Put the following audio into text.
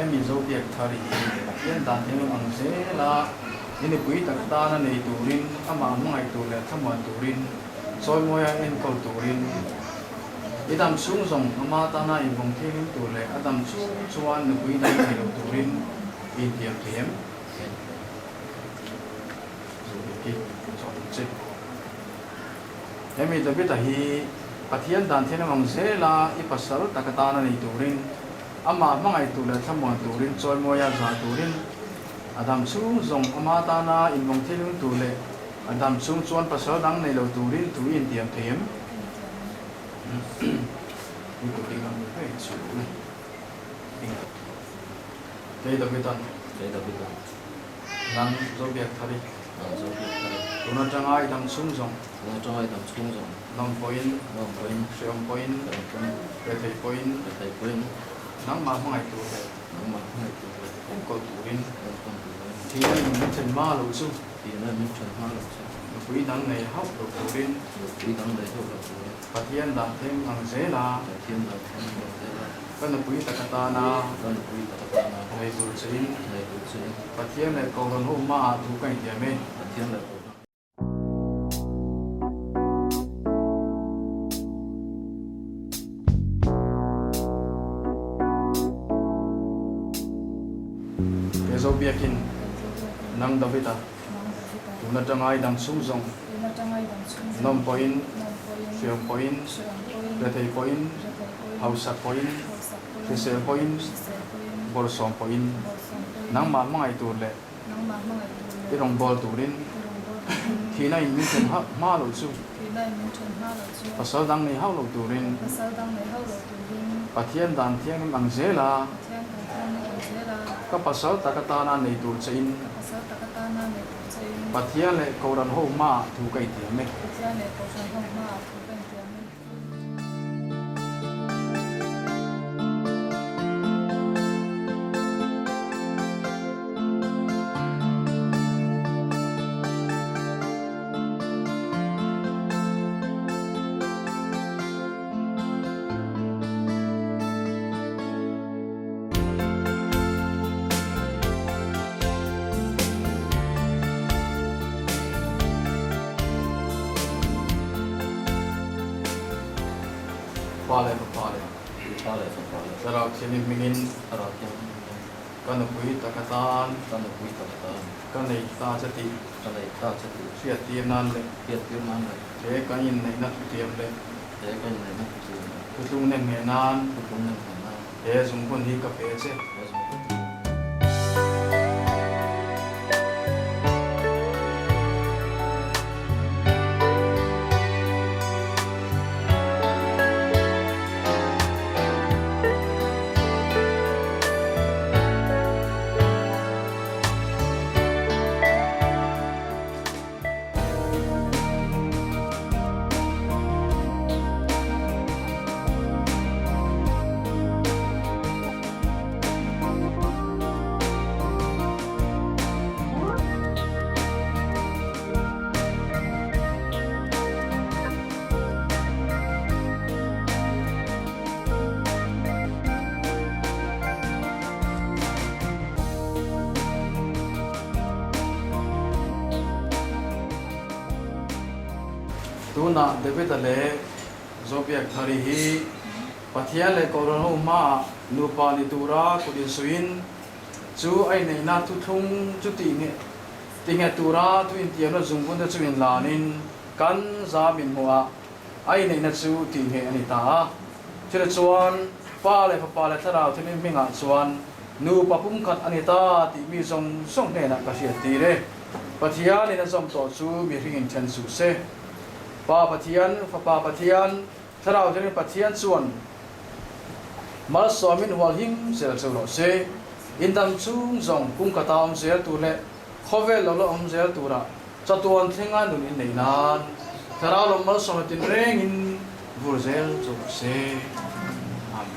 Hemi Zobiak thar hi Pathian dan eng ang zela i nupui tak tana nei turin, amah hmangaih tur leh thlamuan turin, chawimawia enkawl turin, i dam chhung zawng ama tana invawng thianghlim tur leh a dam chhung chuan nupui dang nei lo turin i intiam thei em? Zobiaki chuan che. Hemi David-a hi Pathian dan thianghlim ang zela i pasal tak atana nei turin, amah hmangaih tur leh thlamuan turin, chawimawia zah turin, a dam chhung zawng ama tana invawng thianghlim tur leh a dam chhung chuan pasal dang nei lo turin thu i intiam thei em? I kut ding ang ngei chu ding. Kei David-a'n. Kei David-a'n. Nang Zobiak Thari. Nang Zobiak Thari. Tun atanga i dam chhung zawng. Tun atanga i dam chhung zawng. Nawm pawhin. Nawm pawhin. Hreawm pawhin. Hreawm pawhin. Rethei pawhin. Rethei pawhin. Nangmah hmangaih tur leh. Nangmah hmangaih tur leh. Enkawl turin. Enkawl turin. Thihna in min then hma lo chu. Thihna in min then hma lo chu. Nupui dang nei hauh lo turin. Nupui dang nei hauh lo turin. Pathian dan thleng ang zel a. Pathian dan thleng ang zel a. Ka nupui tak atana. Ka nupui tak atana. Nei tur chein. Nei tur chein. Pathian leh Kohhran ho hmaah thu ka intiam e. Pathian leh Kohhran. Kei zo biakin nang David-a tun atanga i dam chhung zawng nawm pawhin, hriam pawhin, rethei pawhin, hausak pawhin, hrisel pawhin, bawlhsawm pawhin nangmah hmangaih tur leh i rawngbâwl turin thihna in min ṭhen hma lo chu pasal dang nei hauh lo turin Pathian dan thianghlim ang zela ka pasal tak atana nei tur che in Pathian leh Kohhran ho hmaah thu ka intiam e. Pa leh Fapa leh Pa leh Fapa leh Thlarau Thianghlim hmingin Thlarau Thianghlim hmingin Ka nupui tak atan Ka nupui tak atan Ka nei ta che tih Ka nei ta che tih Hriattir nan leh Hriattir nan leh He kan inneihna thutiam leh He kan inneihna thutiam leh Thutlung nem ngheh nan Thutlung nem ngheh nan He zungbun hi ka pe che. He zungbun hi. Tunah David-a leh Zobiak Thari hi Pathian leh Kohhran ho hmaah nupa ni tura kut insuiin chu a inneihna thuthlung chu tih tinghet tura thu intiamna zungbunte chu inlanin kan zam inhmuhah a inneihna chu tihngheh a ni ta a. Chutichuan, Pa leh Fapa leh Thlarau Thianghlim hmingah chuan nupa pumkhat a ni ta tih mi zawng zawng hnenah ka hriattir e. Pathianin a zawm tawh chu mihringin then suh se. Pa Pathian, Fapa Pathian, Thlarau Thianghlim Pathian chuan malsawmin hual him zel cheu rawh se. Indam chung zawng pumkhata awm zel tur leh khawvel lo la awm zel turah Chatuan thlenga nun in nei nan Thlarau lam malsawmna tinrengin vur zel chu rawh se. Amen.